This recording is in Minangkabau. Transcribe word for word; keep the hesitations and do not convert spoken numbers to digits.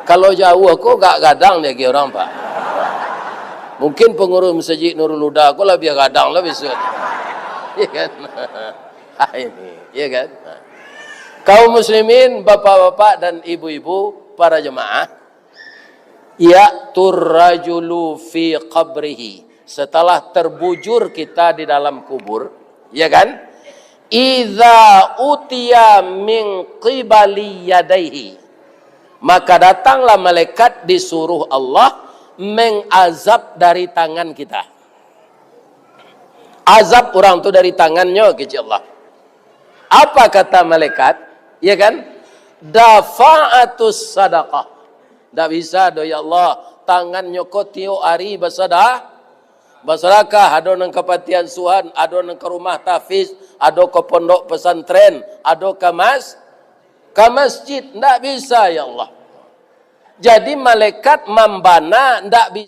Kalau jauah ko, gak gadang diagiah urang, Pak. Mungkin pangurus Masjid Nurul Huda ko labiah gadang lah bisuak. Iya kan? Ah, ini, iya kan? Kaum muslimin, bapak-bapak dan ibu-ibu, para jemaah, ya'tur rajulu fi qabrihi. Setelah terbujur kita di dalam kubur, ya kan? Idza utiya min qibali yadaihi. Maka datanglah malaikat disuruh Allah mengazab dari tangan kita. Azab urang tu dari tangannyo, kecek Allah. Apa kata malaikat? Ya kan? Dafa'atus sadaqah. Ndak bisa doh, ya Allah. Tangannyo ko tiok ari basadah-, basadakah. Ado nan ka panti asuhan, ado nan ka rumah tahfiz, ado ka pondok pesantren, ado ka mas-, ka masjid. Ndak bisa, ya Allah. Jadi malaikat mambana ndak bisa.